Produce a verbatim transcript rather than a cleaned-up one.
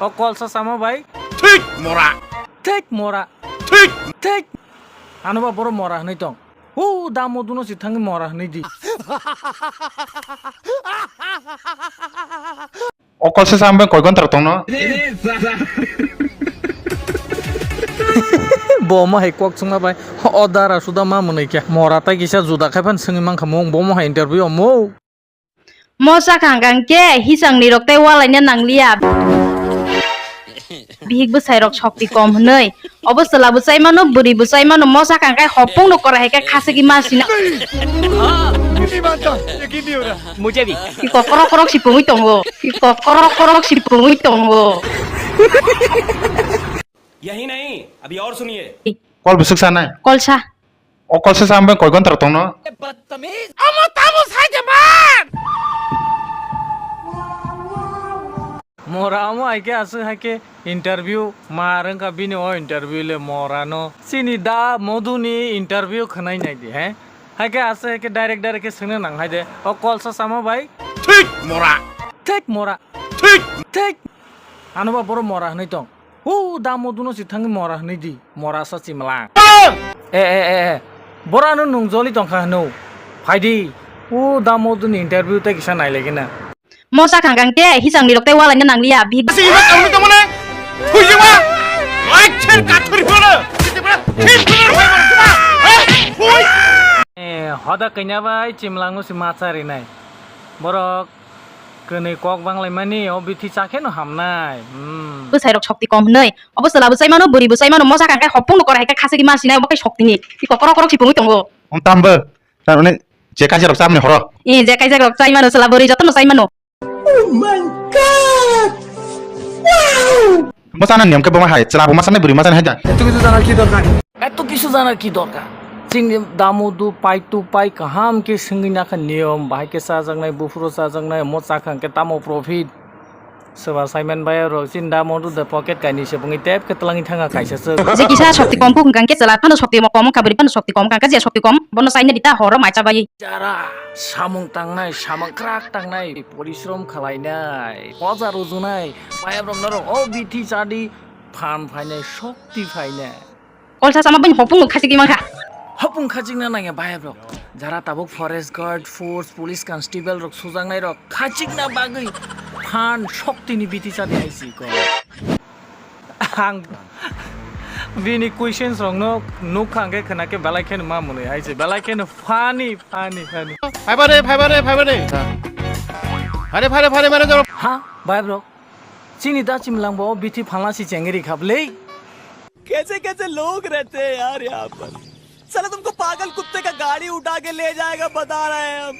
O kolsa sama bai. Thik mora. Thik mora. Thik. Thik. Ano ba boro mora hwnwi tong. O da moduno si thangwi mora hwnwi di. O kolsa sama bai koi gontra tongno. Bo mo hai kok chungma bai. O dara suda ma mwnwi khe. Mora tai kisa juda khai phan swngwi mankha mung bo mo hai interview omo. Mo sakha hwnkha hwnkhe hisangni rok tei walaina nangliya. Bihik bwsai rok sokti kom hwnwi. Obo chwla bwsai mano, bwrwi bwsai mano, mo sakha hwnkhe hopung rok korai hai khe khasigi ma sina. Ki kokrok korok si pungwi tongo. Ki kokrok korok si pungwi tongo. यही नहीं, अभी और सुनिए। Kol bwswk sanai? Kolsa. O kolsa sa ambai koi gontra tongno? Omo tamo sai de man. Mora omo hai khe aswk hai khe interview ma rwngkha bini o interview le mora no. Chini da moduni interview khwnai nai di he. Hai khe aswk hai khe direct direct khe swngna nang hai de. O kolsa sama bai. Thik mora. Thik mora. Thik. Thik. Ano ba boro mora hwnwi tong. O da moduno si thangwi mora hwnwi di, mora sa chimlang. E, e, e, e. Borano nung joli tongkha hwno. Phaidi. O da moduni interview tei kisa nailaigena. Mo sakha hwnkha hwnkhe hisangni rok tei walaina nangliya. Bihik. Sini ba kauni tongmani. Thujima. Like share kathuri bono. Sini ba. Sini ba. Hei, hui. E, hoda kanya bai chimlango si macha rinai. Borok Kwnwi kok banglaimani, o bithi cha kheno hamnai. Hmm. Bwsairok sokti kom hwnwi. Obo chwla bwsai mano, bwrwi bwsai mano, mosa kangkhe hopung no korai hai khe khasigi ma sinai, obo khe soktini. Tei kokrok kokrok si pungwi tongo. Wng tamo bo, tar mane je kaisa rok chamani horo. Eh, je kaisa rok chai mano, chwla bwrwi jotono chai mano. Oh my God! Wow! Mosa na niyam khe bo ma hai, chwla bo ma sanai, bwrwi ma sanai hai da. এত কিছু জানার কি দরকার? এত কিছু জানার কি দরকার? Chini damudu paitu pai kaham khe swngwi nakha niyom, bahai khe chajaknai, buphuru chajaknai, omo chakha hwnkhe tamo profit? Soba saiman bai rok chini damudu da pocket kainwi se bwngwi tep khe twlangwi thangkha kaisa swk. Je kisa sokti kom kuk hwnkha hwnkhe chwla phano sokti kom wngkha, bwrwi phano sokti kom wngkha hwnkhe je sokti kom bono chaina dita horo mai chabai. Jara samung tangnai, samung krak tangnai, porishrom khwlainai, poja rujunai, bayap rok norok o bithi chadi phan phainai, sokti phainai. Kolsa sama bini hopung no khachigwi mankha. Hopung khachigna nangya bayap rok. Jara tabuk forest guard, force, police constable rok sujaknai rok khachigna bagwi phan soktini biti chadi hai si ko. Ang bini questions rok no nukha hwnkhe khwna khe belai kheno ma mwnwi hai se belai kheno funny, funny, funny. Phaiba de, phaiba de, phaiba de. Phare, phare, phare, mare jaro. Ha, bayap rok. Chini da chimlang bo bithi phalna si chengri khablei. कैसे कैसे लोग रहते हैं यार यहाँ पर। साला तुमको पागल कुत्ते का गाड़ी उठा के ले जाएगा, बता रहे हैं हम।